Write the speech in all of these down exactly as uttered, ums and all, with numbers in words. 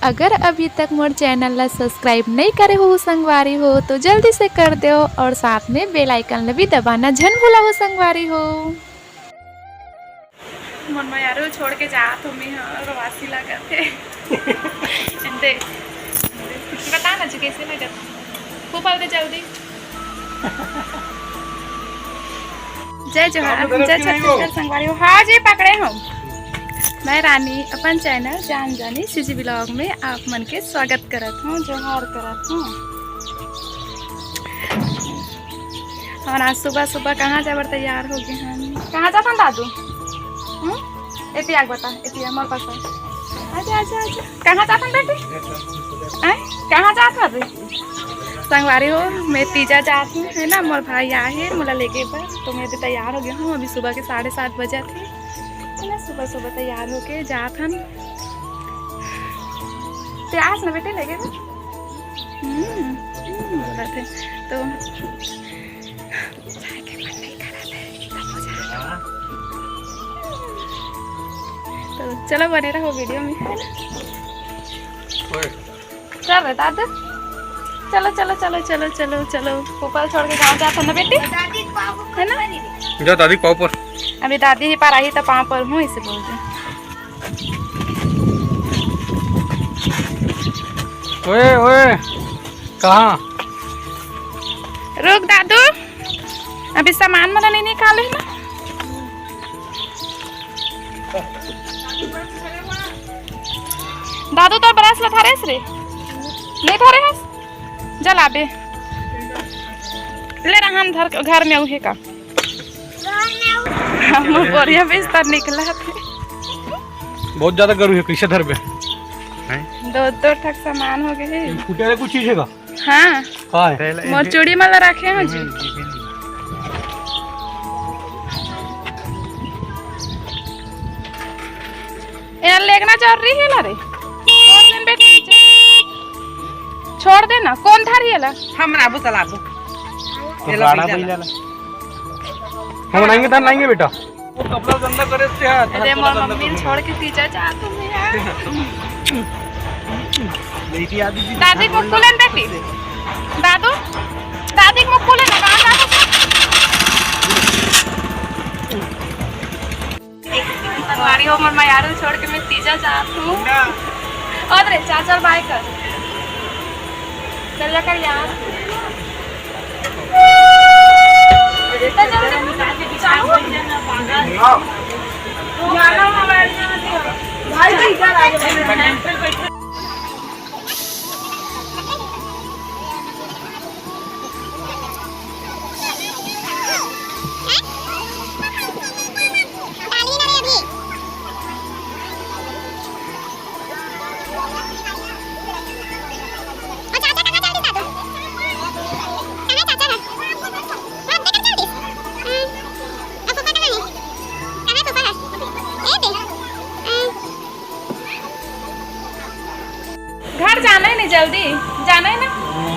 अगर अभी तक मोर चैनल ला सब्सक्राइब नई करे हो संगवारी हो, तो जल्दी से कर देव और साथ में बेल आइकन ला भी दबाना झन भूला हो संगवारी हो। मन में यारो छोड़ के जात हो, मैं ह रोवासी लागत हे। एंदे, बता ना जी, कैसे लगत? खूब बोल दे जल्दी। जय जोहार, जय छत्तीसगढ़ संगवारी हो। हाँ जी, पकड़े हम। मैं रानी अपन चैनल जान जानी सीजी ब्लॉग में आप मन के स्वागत करत हूँ, जोहार करत हूँ। और आज सुबह सुबह कहाँ जाए बर तैयार हो गए हैं? कहाँ जात हन दादू? हम्म? एती आग बता, एती आ, मोर पास आ। आजा, आजा, आजा। कहाँ जात हन बेटी? हैं? कहाँ जात हन रे? संगवारी हो, मैं तीजा जात हूँ, है ना, मोर भाई आए हे, मोला लेगे बर, तो मैं अभी तैयार हो गया हूँ। अभी सुबह के साढ़े सात बजे थे, है ना, सुबह सुबह तैयार होके जात हन। ते आस ना बेटे लेगे बर। हम्म, हम्म, बोलत हे। तो जाए के मन नहीं करत हे, तब हो जाए। तो चलो बने रहो वीडियो में, है ना? ओए। चल रे दादू, चलो, चलो, चलो, चलो, चलो, चलो। ऊपर छोड़ के गाँव जात हो ना बेटी, है ना? जा दादी के पाँव पर। अभी दादी ही पर आई तो पाँव पर हूँ, इसे बोल दे। ओए, ओए, कहाँ? रुक दादू, अभी सामान मन नहीं निकाले ना। दादू, तोर ब्रश ला धरेस रे? नहीं धरे हस? जलाबे। ले रहा हम धर, घर में उहे का। हम बोरिया बिस्तर निकला थे। बहुत ज्यादा गरू है, कैसे धरबे? दो दो ठक सामान हो गए। फूटे वाले कुछ चीज है का? हाँ। का है? मोर चूड़ी माला रखे हैं जी। यार, लेगना जरूरी है ना रे? छोड़ दे ना बेटी, छोड़ दे ना। कौन धर ये ला? हम राबू चलाबू। तो ये ला गाड़ा भैया। भैया ला। हम लाएंगे, धर लाएंगे बेटा। वो कपड़ा गंदा करे से हाथ, अरे, हाथ मोर गंदा मम्मी कर। छोड़ के तीजा जा तुम यार। बेटी आदि जी दादी को कुलन बेटी। दादू, दादी को कुलन ना, कहाँ दादू? संगवारी हो, मोर मयारू छोड़ के मैं तीजा जात हूँ। ना। और रे, चाचा बाय कर। चल जा कर यार। घर जाना है नहीं, जल्दी जाना है ना,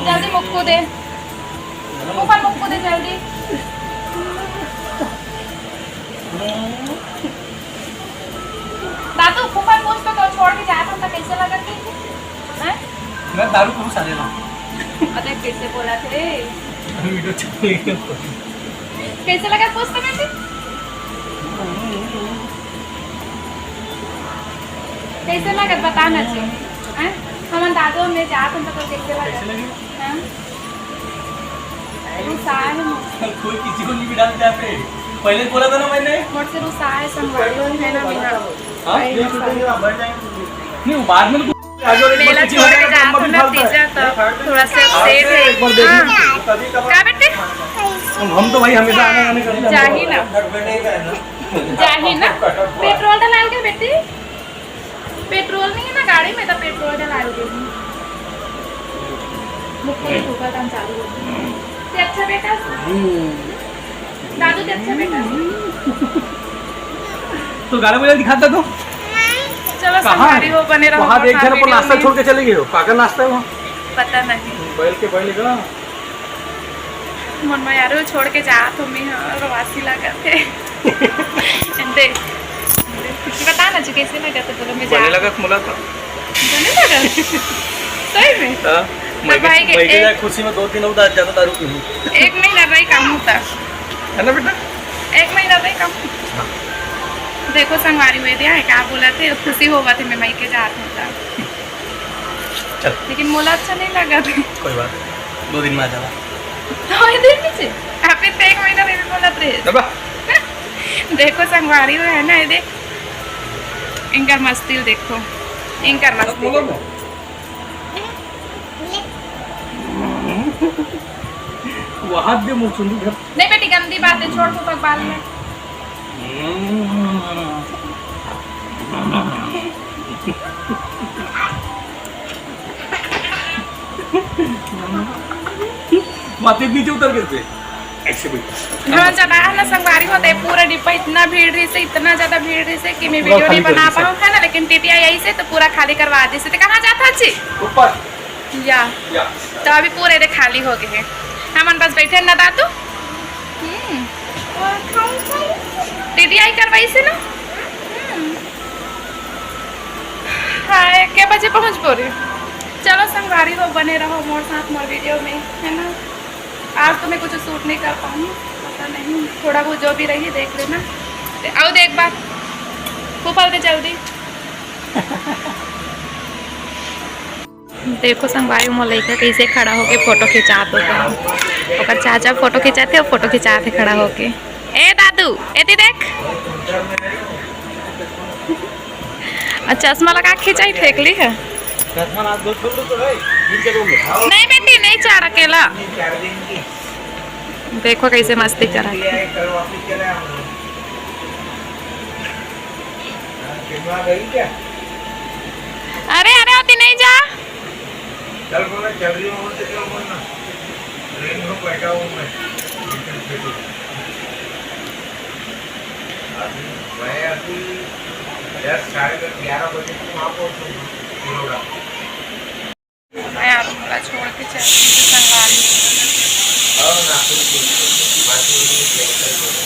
जल्दी मुक्कू दे, ऊपर मुक्कू दे जल्दी। दादू, ऊपर पूछ तो, तो छोड़ के जात हन, तो कैसे लगत हे? हैं? मैं दारू पीऊँ साले ना। अरे, कैसे बोलत हे? वीडियो चल रही है। कैसे लगत पूछ तो बेटी? कैसे लगत बता ना जी? हैं? हमन दादू में जात हन, तो कैसे लगत? कैसे लगी? हाँ? रुसाए हे मोर। कोई किसी को नहीं डालते यहाँ पे। पहले बोला था ना मैंने। मोर से रुसाए हे, संगवारी हो, है ना, मेरा। हाँ? नहीं, वो बाद में तो कुछ आगे और एक बार मेला किसी छोड़ के जात हो ना, तीजा तो थोड़ा सा अपसेट है। एक बार देखना। हाँ। का बेटे? हम तो भाई हमेशा आने जाने करते हैं। जाही ना। जाही ना। पेट्रोल डलाल के बेटी? पेट्रोल नहीं है ना गाड़ी में, तो पेट्रोल डला दे। मुक्को में धोखा काम चालू हो गया। ते अच्छा बेटा? दादू ते अच्छा बेटा? तो गाड़ी वाला दिखाता तो? चलो, कहाँ है? संगवारी हो, बने रहो वहाँ देख, घर पर वीडियो नाश्ता में। छोड़ के चले गए हो। काका नाश्ता है वहाँ? पता नहीं। बैल के, बैल का? मन में यारो छोड़ के जात हो, मैं ह रोवासी लागत हे। दे, बता ना जी, कैसे लगत हे? बोलो, मैं बने जात लगत मोला तो। बने सही में? हाँ, तो भाई के भाई के एक जाए खुशी में दो तीन और ज्यादा दारू पी लूँ। एक महीना रही काम होता। है ना बेटा? एक महीना रही काम। देखो संगवारी हुए दिया है, क्या बोला थे, खुशी होगा थे मैं माई के जात होता। चल। लेकिन मोला अच्छा नहीं लगा था। कोई बात नहीं, दो दिन में आ जावा। दो दिन में से? आप इतने एक महीना में भी बोला थे। देखो संगवारी हुए है ना, ये देख। इनकर मस्ती देखो, इनकर मस्ती। वहां दे मुचुंदी घर। नहीं बेटी, गंदी बात है, छोड़ तू भगवान में। माथे नीचे उतर के से। ऐसे भी। हाँ, जब आया ना संगवारी होते, पूरा डिब्बा इतना भीड़ रही से, इतना ज्यादा भीड़ रही से कि मैं पूरा वीडियो नहीं खाली कर बना दी से। पाऊँ, है ना, लेकिन टीटीआई आई से तो पूरा खाली करवा दी से। तो कहाँ जाता जी? ऊपर। या। या। तो अभी पूरे दे खाली हो गए हैं, हमन बस बैठे ना दादू। हम्म। टीटीआई करवाई से ना। हम्म। हाँ, के बजे पहुँच बोले। चलो संगवारी हो, बने रहो मोर साथ मोर वीडियो में, है ना। आज तो मैं कुछ शूट नहीं कर पाऊंगी, पता नहीं, थोड़ा बहुत जो भी रही देख लेना। आओ देख बात, फूफल दे जल्दी। देखो संगवारी, मोर लइका कैसे खड़ा होके फोटो खिंचात होता है। ओकर चाचा फोटो खिंचाते और फोटो खिंचाते खड़ा होके। ए दादू, एती देख। आ चश्मा लगा के खिंचाई फेंक ली है। चश्मा ना दो छोड़ दो तो भाई, गिर के दोगे। नहीं बेटी, नहीं चाड़ अकेला। देखो कैसे मस्ती करा। अरे अरे, होती नहीं जा। चल बोला, चल रही हूँ, बोलते क्यों बोलना? ट्रेन में बैठा हूँ मैं। अभी मैं अभी दस, साढ़े दस, ग्यारह बजे को वहाँ पहुँचूँगा, तिरोड़ा। मैं आप मोला छोड़ के चल रही थी संगवारी। और ना, फिर भी बाकी में भी कैंसिल हो गया।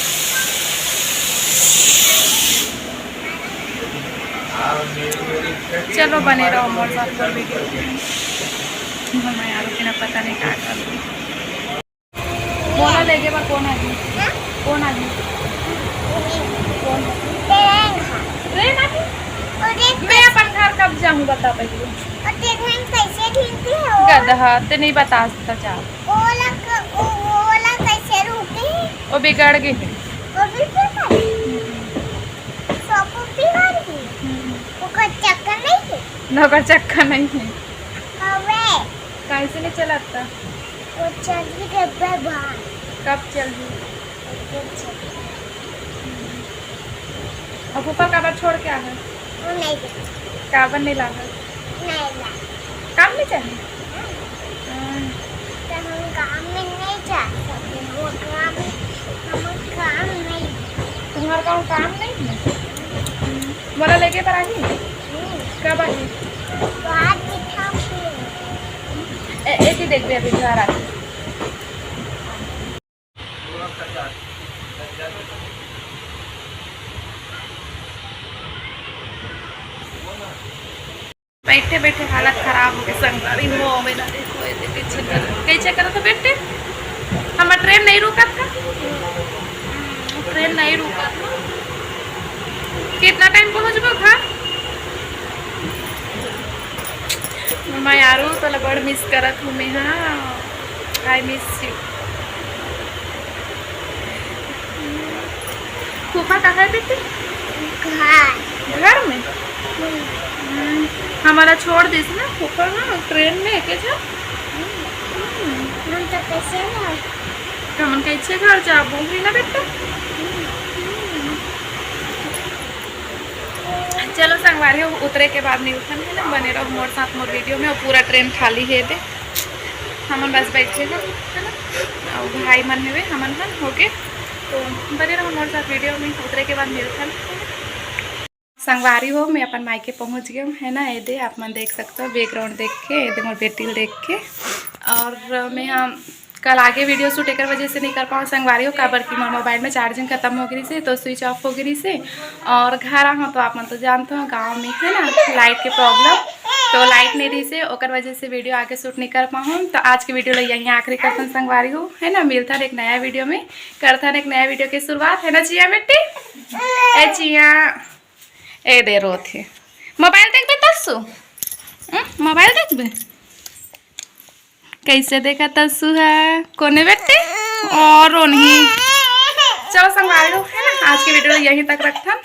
चलो, बने रहो मोर साथ मोर वीडियो में। मैं यार बिना पता नहीं क्या कर रही। मोला लेगे बर कौन आदमी? हाँ? कौन आदमी? कौन? ट्रेन हा। ट्रेन आदमी? और एक मैं अपन घर कब जाऊँ, बता पहले। और ट्रेन में कैसे ढीलती है वो? गधा, ते नहीं बता सकता, जा। ओला क-, ओ-, ओला कैसे रुकी? वो बिगड़ गई है। वो बिगड़ गई? हम्म। सोको बिगड़ गई? हम्म। ओकर चक्कर नहीं है? ना, ओकर चक्कर नहीं है। अबे। कैसे नहीं चलाता? वो चल भी गए बाहर। कब चल भी? वो चल। अब ऊपर काबर छोड़ के आ गए? वो नहीं गए। काबर नहीं लागा? नहीं ला। काम नहीं चाहिए? हाँ। हाँ। तो हम काम में नहीं जा सकते, वो काम, हम काम नहीं। तुम्हारा काम, काम नहीं है? बोला लेके पर आही? हम्म। कब आही? बाहर बिठा के। ए, एक ही देख दे अभी घर आके। बैठे बैठे हालत खराब हो गई संगवारी हो। मेरा देखो, ये देखो, कैसे कर, कैसे करो तो बैठे। हमार ट्रेन नहीं रुका था, ट्रेन नहीं रुका था। कितना टाइम पहुँचबो घर? मैं यारो, तोला बड़ मिस करत हूँ मैं, हाँ। I miss you। फूफा कहाँ है बेटी? घर। घर में? हम्म। हम्म, हमारा छोड़ दिस ना फूफा ना ट्रेन में, के जा? हम्म। हम तो कैसे ना? हमन कैसे घर जाबो, है ना बेटा? हम्म। चलो संगवारी हो, उतरे के बाद मिलथन, है ना? बने रहो मोर साथ मोर वीडियो में। और पूरा ट्रेन खाली है दे, हमन बस बैठे हैं, है ना? और भाई मन हेवे, हमन मन हो गए। तो बने रहो मोर साथ वीडियो में, उतरे के बाद मिलथन। संगवारी हो, मैं अपन मायके पहुंच गए हूँ, है ना? ये दे, आप मन देख सकते हो बैकग्राउंड देख के, ये दे मोर बेटी ल देख के। और मैं यहाँ कल आगे वीडियो शूट एकर वजह से नहीं कर पाऊँ संगवारी हो, काबर कि मोर मोबाइल में चार्जिंग खत्म हो गई से, तो स्विच ऑफ हो गई से। और घर आहूँ तो आप मन तो जानते हो, गाँव में, है ना, लाइट के प्रॉब्लम। तो लाइट नहीं रहिसे, ओकर वजह से वीडियो आगे शूट नहीं कर पाहूँ। तो आज के वीडियो ला यहीं आखिरी करथन संगवारी हो, है ना। मिलथन एक नया वीडियो में, करथन एक नया वीडियो के शुरुआत, है ना चिया बेटी? ए चिया, ए दे रोत हे। मोबाइल देखबे तसु? हम्म, मोबाइल देखबे? कैसे देखा तसु है कोने बेटी? और रोनही। चलो संगवारी हो, है ना, आज के वीडियो ला यहीं तक रखथन।